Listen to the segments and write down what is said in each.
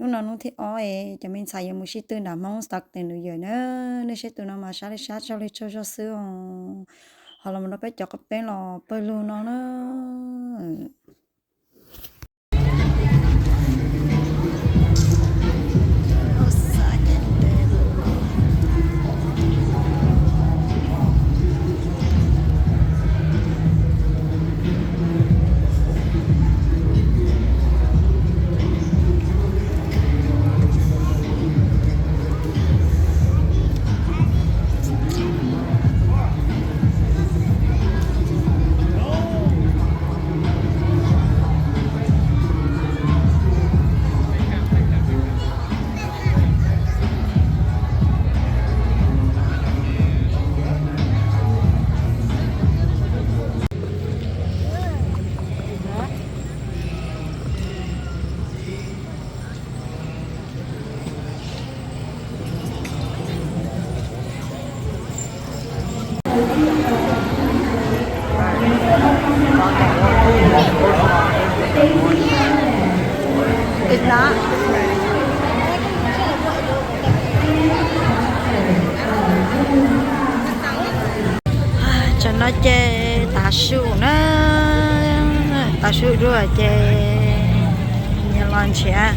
Hnub no hnub thib ob es cov me ntxhais yuav mus sib tw nram Hmoob Stockton New Year na. Nej saib tus no mas sab li sab tsaug li tsaug zog xwb os. Ho los mus rau peb cov qaum teb los pawg lug no na. Tam no ces tav su na, tav su dua ces nyias los nrhiav,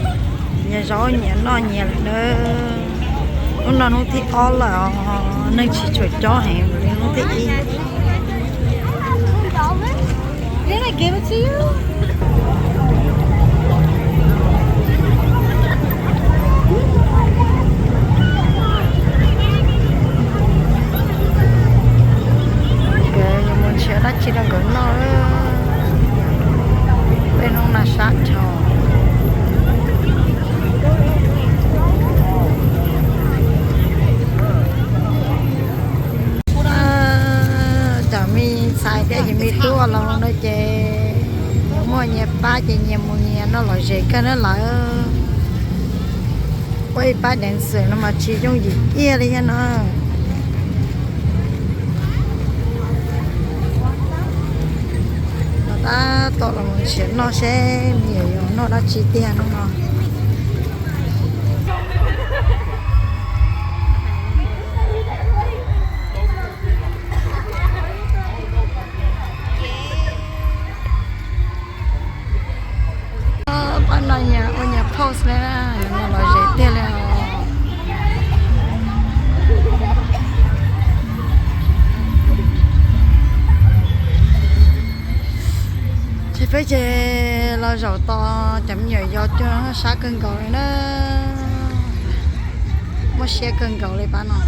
nyias zaub nyias noj nyias lawm na. Hnub no hnub thib ob lawm os, neeg tsis tshua cob heev li hnub thib ib. Nkawd yuav mus nrhiav dab tsi rau nkawd noj. Peb hnub no sab dhau. Cov me ntxhais thiab cov me tub los no ces muaj nyias pab ces nyias mus nyias noj lom zem kawg na lawm. Ua ib pab deev xwm no mas tsis yooj yim kiag li thiab no. Los tab tom los mus nrhiav noj seb me nyuam yuav noj dab tsi tiag hnub no. Pab no nyias ua nyias pose li na, nyias lom zem tiag li os. Ces peb ces los zaum tos cov me nyuam yaus coj sab kawg nkaus li na. Muaj siab kawg nkaus li pab no.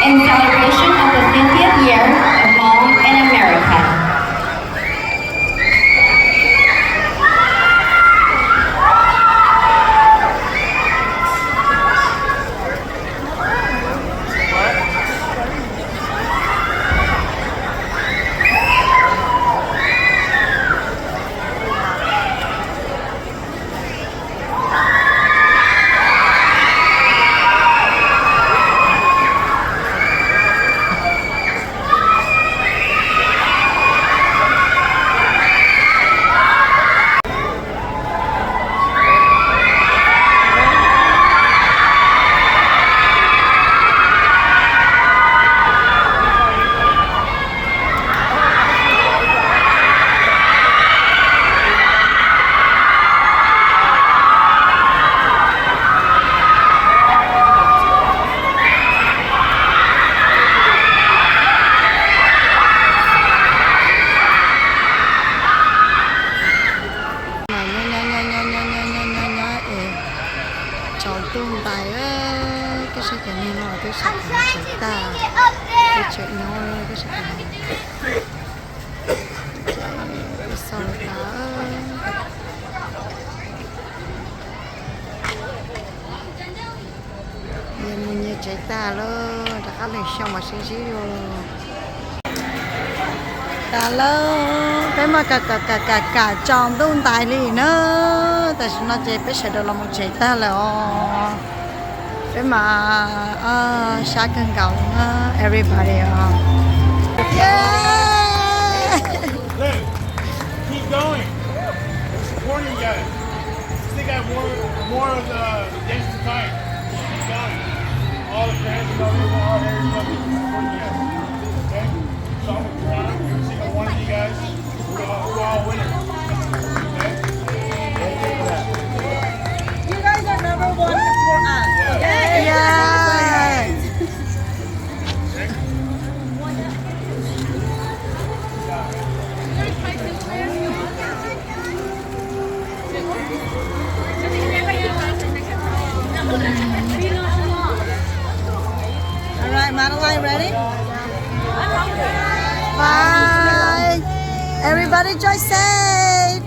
In celebration of the fiftieth year of Hmong in America. Nyob nyob nyob nyob nyob nyob nyob nyob es tsaus ntuj ntais, koj saib cov neeg no twb sawv tsev tag, twb tseem nyob, koj saib cov neeg twb xaus tas. Nyias mus nyias tsev tag lawm, rov qab lwm xyoo mam sib ntsib dua. Tas lawm, peb mas kam kam kam kam tsaus ntuj ntais li na. Tam sim no ces peb sawv daws los mus tsev tag lawm os. Peb mas sab kawg nkaus na, everybody os. Yeah. Look, keep going. Supporting you guys. Still got more, more of the dancing time. Keep going. All the fans, you know, they want all areas of it supporting you guys. Okay? So I'm proud of every single one of you guys. We're all, we're all winners. Okay? Thank you for that. You guys are number one for us. Okay? Yeah. All right, Madeline, ready? Bye. Everybody drive safe.